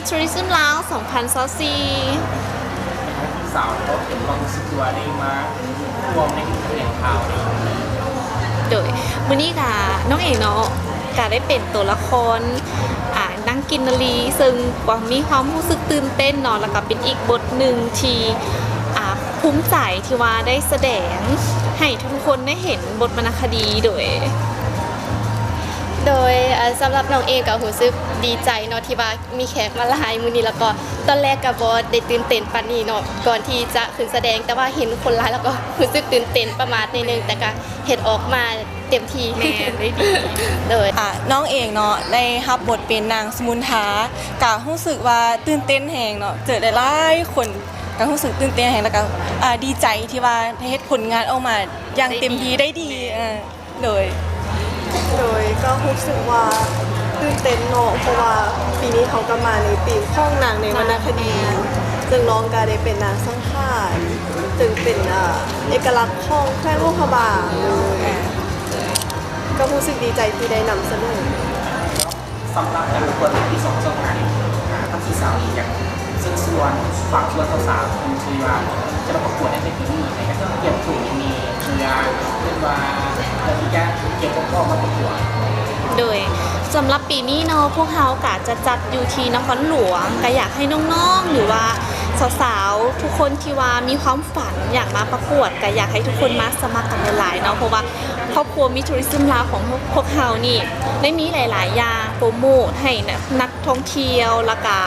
Tourism ລາວ ສອງພັນຊາວສີ່ ສາວກໍເປັນຄວາມຮູ້ສຶກທີ່ວ່າໄດ້ມາຮ່ວມໃນພິທີຖະແຫຼງຂ່າວໃນມື້ນີ້. ໂດຍ ມື້ນີ້ກະນ້ອງເອງເນາະ ກະໄດ້ເປັນໂຕລະຄອນ ອາ ນາງກິນນາລີ ເຊິ່ງກວາງມີຄວາມຮູ້ສຶກຕື່ນເຕັ້ນເນາະ ແລ້ວກະເປັນອີກບົດໜຶ່ງທີ່ ອາ ພູມໃຈທີ່ວ່າໄດ້ສະແດງໃຫ້ທຸກໆຄົນໄດ້ເຫັນບົດວັນນະຄະດີ. ໂດຍ ໂດຍ ອາ ສຳລັບນ້ອງເອງກະຮູ້ສຶກດີໃຈເນາະ ທີ່ວ່າ ມີແຂກມາຫຼາຍມື້ນີ້ ແລ້ວກໍຕອນແລກກໍບໍ່ໄດ້ຕື່ນເຕັ້ນປານນີ້ເນາະ ກ່ອນທີ່ຈະຂຶ້ນສະແດງ ແຕ່ວ່າເຫັນຄົນຫຼາຍ ແລ້ວກໍຮູ້ສຶກຕື່ນເຕັ້ນປະໝາດໜ້ອຍໜຶ່ງ ແຕ່ກໍເຮັດອອກມາເຕັມທີ່. ແມ່ນ ໄດ້ດີ. ໂດຍ ອາ ນ້ອງເອງເນາະ ໄດ້ຮັບບົດເປັນນາງສະມຸນທາ ກະຮູ້ສຶກວ່າຕື່ນເຕັ້ນແຮງເນາະ ເຈີຫຼາຍໆຄົນ ກະຮູ້ສຶກຕື່ນເຕັ້ນແຮງ ແລ້ວກະ ອາ ດີໃຈທີ່ວ່າເຮັດຜົນງານອອກມາຢ່າງເຕັມທີ່ ໄດ້ດີ ໄດ້ດີ ອາ ໂດຍ ໂດຍ ກໍຮູ້ສຶກວ່າຕື່ນເຕັ້ນເນາະ ເພາະວ່າປີນີ້ເຮົາກໍມາໃນທີມຂອງນາງໃນວັນນະຄະດີ ເຊິ່ງນ້ອງກໍໄດ້ເປັນນາງສັງຂານ ເຊິ່ງເປັນ ເອີ ເອກະລັກຂອງແຂວງຫຼວງພະບາງ ກໍຮູ້ສຶກດີໃຈທີ່ໄດ້ນຳສະເໜີ. ສຳລັບການປະກວດໃນປີສອງພັນຊາວຫ້ານີ້ ທາງທີ່ສາວນີ້ຢາກເຊີນຊວນ ຝາກຊວນສາວໆ ທີ່ວ່າຈະມາປະກວດໃນປີນີ້ ໃຫ້ກຽມໂຕຫຍັງແດ່ ເພື່ອ ເພື່ອວ່າ ເພື່ອທີ່ຈະກຽມພ້ອມມາປະກວດ. ໂດຍ ສຳລັບປີນີ້ເນາະ ພວກເຮົາກະຈະຈັດຢູ່ທີ່ນະຄອນຫຼວງ ກະຢາກໃຫ້ນ້ອງໆ ຫຼືວ່າສາວໆ ທຸກຄົນທີ່ວ່າມີຄວາມຝັນຢາກມາປະກວດ ກະຢາກໃຫ້ທຸກຄົນມາສະໝັກກັນຫຼາຍໆເນາະ ເພາະວ່າຄອບຄົວ Miss Tourism ລາວ ຂອງພວກເຮົານີ້ ໄດ້ມີຫຼາຍໆຢ່າງໂປຣໂມດໃຫ້ນັກ ນັກທ່ອງທ່ຽວ ແລ້ວກະ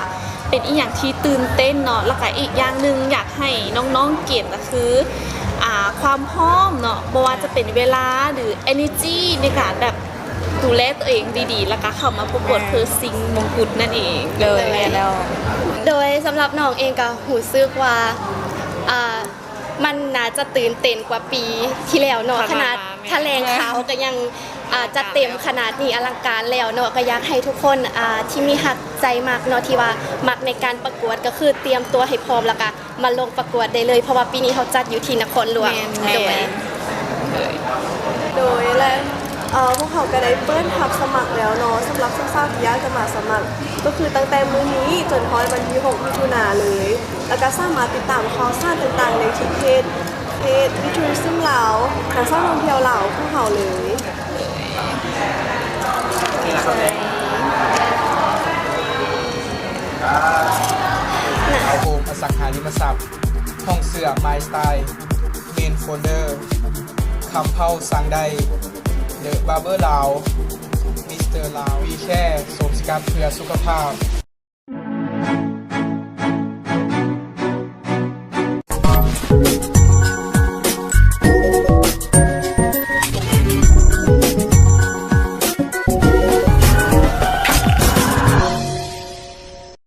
ເປັນອີ່ຫຍັງທີ່ຕື່ນເຕັ້ນເນາະ ແລ້ວກະອີກຢ່າງໜຶ່ງ ຢາກໃຫ້ນ້ອງໆກຽມກະຄື ອາ ຄວາມພ້ອມເນາະ ບໍ່ວ່າຈະເປັນເວລາ ຫຼື ເອເນີຈີ ໃນການແບບດູແລຕົວເອງດີໆ ແລ້ວກະເຂົ້າມາປະກວດ ແມ່ນ ເພື່ອຊິງມົງກຸດນັ້ນເອງ. ໂດຍ ແມ່ນແລ້ວ ໂດຍ ສຳລັບນ້ອງເອງກະຮູ້ສຶກວ່າ ອາ ມັນໜ້າຈະຕື່ນເຕັ້ນກວ່າປີທີ່ແລ້ວເນາະ ຂະໜາດ ຂະໜາດຖະແຫຼງຂ່າວກໍຍັງ ອາ ຈັດເຕັມຂະໜາດນີ້ ອະລັງການແລ້ວເນາະ ກໍຢາກໃຫ້ທຸກຄົນ ອາ ທີ່ມີຮັກໃຈມັກເນາະ ທີ່ວ່າມັກໃນການປະກວດ ກໍຄືຕຽມຕົວໃຫ້ພ້ອມ ແລ້ວກໍມາລົງປະກວດໄດ້ເລີຍ ເພາະວ່າປີນີ້ເຮົາຈັດຢູ່ທີ່ນະຄອນຫຼວງ. ແມ່ນ ໂດຍ ແມ່ນ ໂດຍ ແລະ ເອີ ພວກເຮົາກໍໄດ້ເປີດຮັບສະໝັກແລ້ວເນາະ ສຳລັບສາວໆທີ່ຢາກຈະມາສະໝັກ ກໍຄືຕັ້ງແຕ່ມື້ນີ້ຈົນຮອດວັນທີຫົກ ມິຖຸນາເລີຍ ແລ້ວກໍສາມາດຕິດຕາມຂ່າວສານຕ່າງໆໄດ້ທີ່ເພຈ ເພຈ Miss Tourism ລາວ ທາງຊ່ອງທ່ອງທ່ຽວລາວຂອງເຮົາເລີຍ. ເຮົາໂຮມອະສັງຫາລິມະຊັບ ຫ້ອງເສື້ອ My Style, Men Folder, ຄຳເພົາ ສັ່ງໄດ້, The Barber ລາວ, Mister ລາວ, We Care ໂສມສະກັດເພື່ອສຸຂະພາບ.